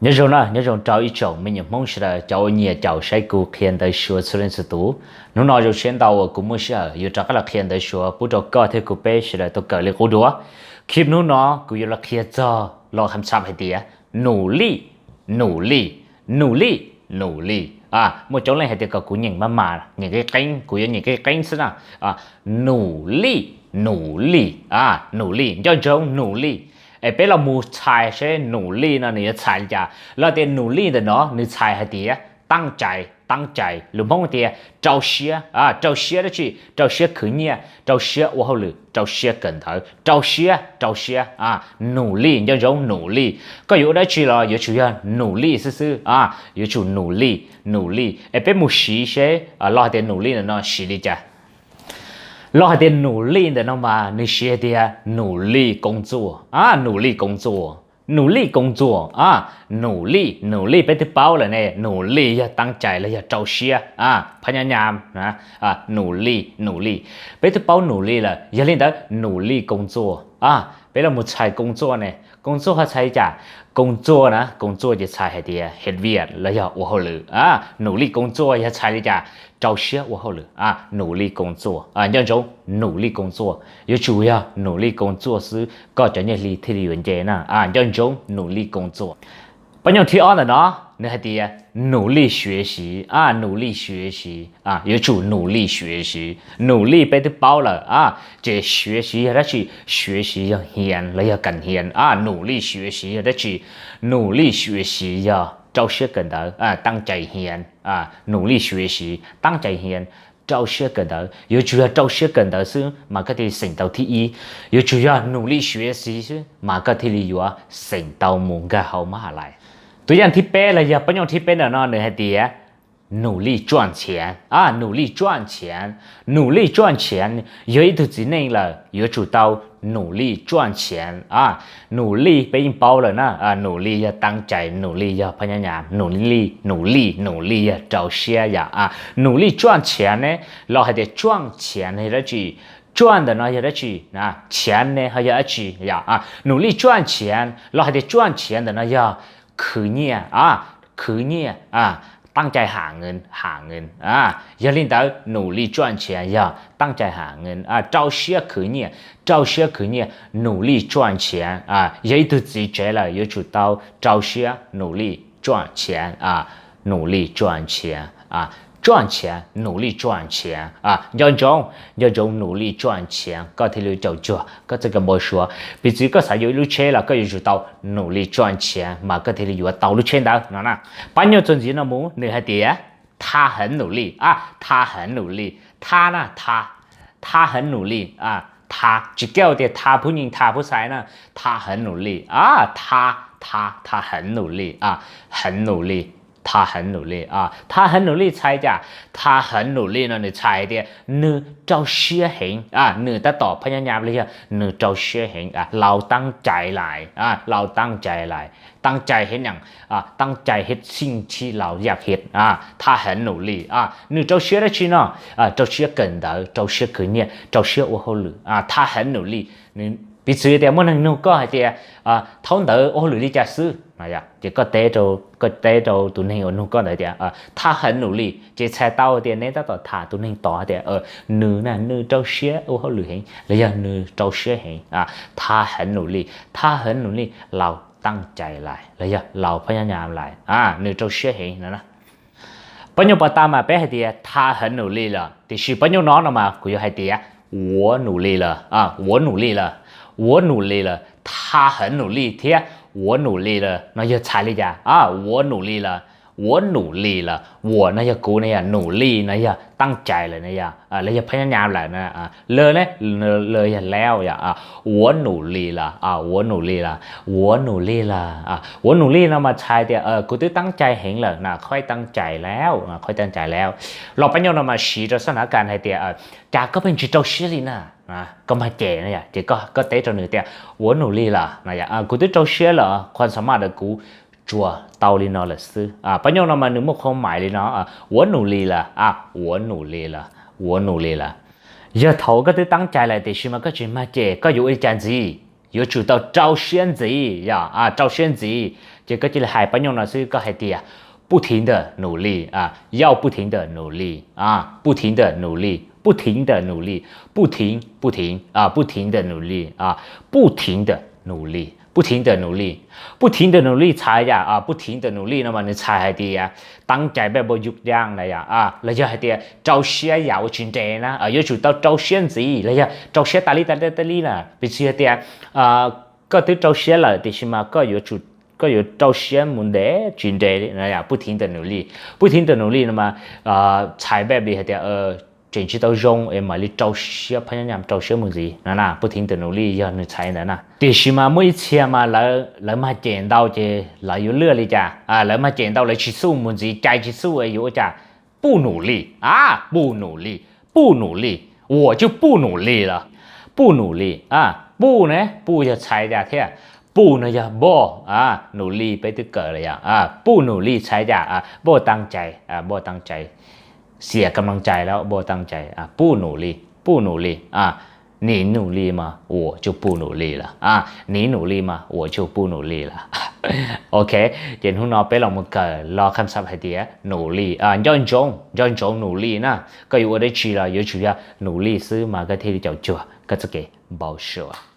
Nyob zoo na, nyob zoo rau ib tsoom me nyuam Hmoob sawv daws cov uas nyiam caum saib kuv qhia ntawv Suav txhua leej txhua tus. Hnub no zoo siab ntau uas kuv muaj sij hawm yuav rov qab los qhia ntawv Suav pub rau koj thiab kuv peb sawv daws tau kawm li qub dua. Clip hnub no kuv yuav los qhia txog lo kham tsam hais tias num lij, num lij, num lij, num lij. Muaj coob leej hais tias kom kuv nyeem maj mam, nyeem qeeb qeeb, kuv yuav nyeem qeeb qeeb xwb na. Num lij, num lij, num lij, nco ntsoov num lij. Es peb los mus txhais seb num lij no nws yuav txhais li cas. Los tias num lij ntawm no nws txhais hais tias teeb cai, teeb cai, lus Hmoob tias rau siab, rau siab dab tsi? Rau siab khwv nyiaj, rau siab ua hauj lwm, rau siab kawm ntawv, rau siab, rau siab. Num lij, nco ntsoov num lij. Koj yuav ua dab tsi los yuav tsum yog num lij xwb xwb, yuav tsum num lij, num lij. Es peb mus siv seb lo hais tias num lij ntawm no siv li cas. Lo hais tias num lij ntawm no mas nws siv hais tias num lij koob txuaj, num lij koob txuaj, num lij koob txuaj. Num lij, num lij peb twb paub lawm ne, num lij yog teeb cai los yog rau siab, phab nyab nyam, num lij, num lij. Peb twb paub num lij lawm, yog li ntawd num lij koob txuaj. Peb los mus txhais koob txuaj ne, koob txuaj ho txhais li cas? Koob txuaj na, koob txuaj ces txhais hais tias hais viaj los yog ua hauj lwm. Num lij koob txuaj yog txhais li cas? Rau siab ua hauj lwm. Num lij koob txuaj, nco ntsoov num lij koob txuaj, yuav tsum yog num lij koob txuaj xwb koj cov nyiaj hli thiaj li yuav nce na. Nco ntsoov num lij koob txuaj. Pob nyooj thib ob ntawm no nws hais tias num lij xyuav siv, num lij xyuav siv, yuav tsum num lij xyuav siv. Num lij peb twb paub lawm, ces xyuav siv yog dab tsi? Xyuav siv yog hias los yog kam hias. Num lij xyuav siv yog dab tsi? Num lij xyuav siv yog rau siab kawm ntawv, teeb cai hias. Num lij xyuav siv, teeb cai hias, rau siab kawm ntawv. Yuav tsum yog rau siab kawm ntawv xwb mas koj thiaj li xeem tau thib ib. Yuav tsum yog num lij xyuav siv xwb mas koj thiaj li yuav xeem tau mus nkag hauv mab ha lais. Tus yam thib peb los yog pob nyooj thib peb ntawm no nws hais tias num lij tsuaj nthiav, num lij tsuaj nthiav. Num lij tsuaj nthiav, yog ib tug txiv neej lawm yuav tsum tau num lij tsuaj nthiav. Num lij peb yeej paub lawm na, num lij yog teeb cai, num lij yog phab nyab nyam, num lij, num lij, num lij yog rau siab yom. Num lij tsuaj nthiav ne, los hais tias tsuaj nthiav ne yog dab tsi? Tsuaj ntawm no yog dab tsi? Nthiav ne ho yog dab tsi yom? Num lij tsuaj nthiav, los hais tias tsuaj nthiav ntawm no yog khwv nyiaj, khwv nyiaj, teeb cai ham nws, ham nws. Yog li ntawd num lij tsuaj nthiav yog teeb cai ham nws, rau siab khwv nyiaj, rau siab khwv nyiaj, num lij tsuaj nthiav. Yog ib tug txiv tsev lawm yuav tsum tau rau siab num lij tsuaj nthiav, num lij tsuaj nthiav, tsuaj nthiav, num lij tsuaj nthiav. Nco ntsoov, nco ntsoov num lij tsuaj nthiav koj thiaj li caum cuag koj txoj kev npau suav. Piv txwv koj xav yuav ib lub tsheb los koj yuav tsum tau num lij tsuaj nthiav mas koj thiaj li yuav tau lub tsheb ntawd no na. Pob nyooj txuas ntxiv no mus nws hais tias tha heev num lij, tha heev num lij, tha na, tha, tha heev num lij, tha, tsis kiaj tias tha phub nyeej tha phub xais na, tha heev num lij, tha, tha, tha heev num lij, heev num lij, tha heev num lij. Tha heev num lij txhais cas? Tha heev num lij no nws txhais tias nws rau siab heev, nws tab tom phab nyab nyam los yog nws rau siab heev, laus teeb cai lais, laus teeb cai lais, teeb cai heev nyav, teeb cai heev xij tshij laus yam heev. Tha heev num lij, nws rau siab dab tsi no? Rau siab kawm ntawv, rau siab khwv nyiaj, rau siab ua hauj lwm, tha heev num lij. Piv txwv tias muaj neeg nug koj hais tias thaub ntawd ua hauj lwm li cas xwb, ces koj teb rau, koj teb rau tus neeg uas nug koj ntawd tias tha heev num lij, ces txhais tau tias neb tab tom tham tus neeg tod tias nws na nws rau siab ua hauj lwm heev los yog nws rau siab heev. Tha heev num lij, tha heev num lij, laus teeb cai lais los yog laus phab nyab nyam lais, nws rau siab heev no. Pob nyooj puas tas mas peb hais tias tha heev num lij lawm, tiam sis pob nyooj no no mas kuv yuav hais tias ua num lij lawm, ua num lij lawm, ua num lij lawm. Tha heev num lij thiab ua num lij lawm no yog txhais li cas? Ua num lij lawm, ua num lij lawm, ua no yog kuv no yog num lij no yog teeb cai lawm no yog, los yog phab nyab nyam lawm no, lawm ne, lawm yog laus yom. Ua num lij lawm, ua num lij lawm, ua num lij lawm, ua num lij no mas txhais tias kuv twb teeb cai heev lawm na, qhuaib teeb cai lawm, qhuaib teeb cai lawm. Los pob nyooj no mas siv rau xab nav kas hais tias cas koj pheej tsis rau siab li na, koj mag ces no yom, ces koj, koj teb rau nws tias ua num lij lawm no yom, kuv twb rau siab lawm, qhua xa maj ntawm kuv tsuas tau li no lawm xwb. Pob nyooj no mas nws muaj qhua mais li no, ua num lij lawm, ua num lij lawm, ua num lij lawm. Yog thaum koj twb teeb cai lawm tiam sis mas koj tsis mag ces koj yuav ua li cas ntxiv? Yuav tsum tau rau siab ntxiv yom, rau siab ntxiv. Ces koj cia li hais pab nyoj no xwb, koj hais tias 不停地努力, 要不停地努力, 不停地努力, 不停地努力, 不停, 不停, 不停地努力, 不停地努力, 不停地努力, 不停地努力 txhais yam, 不停地努力 no mas nws txhais hais tias ตั้งใจแบบ yug yaa na yom, los yog hais tias rau siab yam ua tsis nres na, yuav tsum tau rau siab ntxiv los yog rau siab tas li tas li na. Piv txwv hais tias koj twb rau siab lawm tiam sis mas koj yuav rau siab mus ntev tsis nres li na yom, 不停地努力, 不停地努力 no mas txhais npe li hais tias tseem tsis tau zoo es mam li rau siab phab nyaj, rau siab mus ntxiv no na, 不停地努力 yog nws txhais ntawd na. Tiam sis mas muaj ib txhia mas lawv mag cem ntau ces lawv yuav luaj li cas, lawv mag cem ntau lawv tsis xub mus ntxiv, cai tsis xub es yuav ua cas? 不努力, 不努力, 不努力, 我就不努力了. 不努力, 不 ne, 不 yog txhais cas thiab, 不 no yog npog, 努力 peb twb kawm lawm yom, 不努力 txhais cas, ไม่ตั้งใจ, ไม่ตั้งใจ, xiam กำลังใจ lawm, ไม่ตั้งใจ, 不努力, 不努力, 你努力吗？我就不努力了. 你努力吗？我就不努力了. Ok, ces hnub no peb los mus kawm lo kham xab hais tias 努力, nco ntsoov, nco ntsoov 努力 na. Koj yuav ua dab tsi los yuav tsum yog 努力 xwb mas koj thiaj li caum cuag koj txoj kev npau suav.